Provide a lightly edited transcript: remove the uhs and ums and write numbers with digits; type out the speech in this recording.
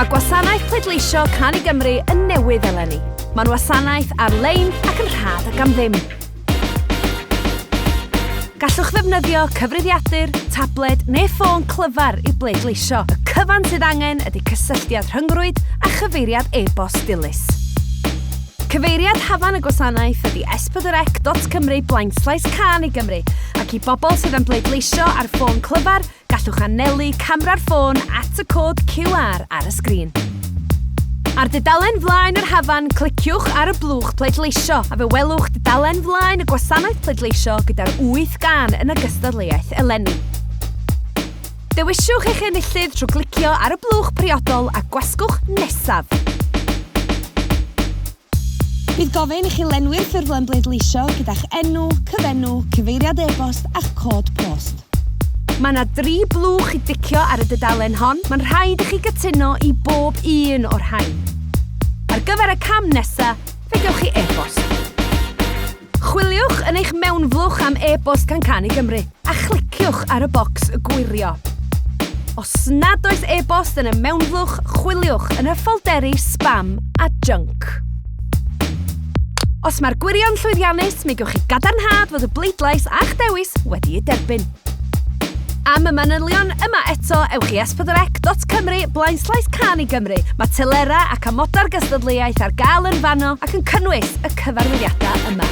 Mae gwasanaeth pleidleisio Cân i Gymru yn newydd eleni. Mae'n wasanaeth ar-lein ac yn rhad ac am ddim. Gallwch ddefnyddio cyfrifiadur, tabled neu ffôn clyfar i bleidleisio. Y cyfan sydd angen ydy cysylltiad rhyngrwyd a chyfeiriad e-bost dilys. Cyfeiriad hafan y gwasanaeth ydy s4c.cymru blaenslaes Cân i Gymru ac i bobl sydd am bleidleisio ar ffôn clyfar, Gallwch anelu camera'r ffôn at y cod QR ar y sgrin. Ar dudalen flaen yr hafan, cliciwch ar y blwch pleidleisio a fe welwch dudalen flaen y gwasanaeth pleidleisio gyda'r wyth gân yn y gystadleuaeth eleni. Dewisiwch eich enillydd trwy glicio ar y blwch priodol a gwasgwch Nesaf. Bydd gofyn i chi lenwi'r ffurflen bleidleisio gyda'ch enw, cyfenw, cyfeiriad e-bost a'ch cod post. Mae yna dri blwch i dicio ar y dudalen hon, mae'n rhaid i chi gytuno i bob un o'r rhain. Ar gyfer y cam nesa, fe gewch chi e-bost. Chwiliwch yn eich mewnflwch am e-bost gan Cân i Gymru a chliciwch ar y bocs Gwirio. Os nad oes e-bost yn y mewnflwch, chwiliwch yn y ffolderi Spam a Junk. Os mae'r gwirio'n llwyddiannus, mi gewch chi gadarnhad fod y bleidlais a'ch dewis wedi eu derbyn. Am y manylion yma eto, ewch i s4c.cymru blaenslaes Cân i Gymru. Mae telerau ac amodau'r gystadleuaeth ar gael yn fanno ac yn cynnwys y cyfarwyddiadau yma.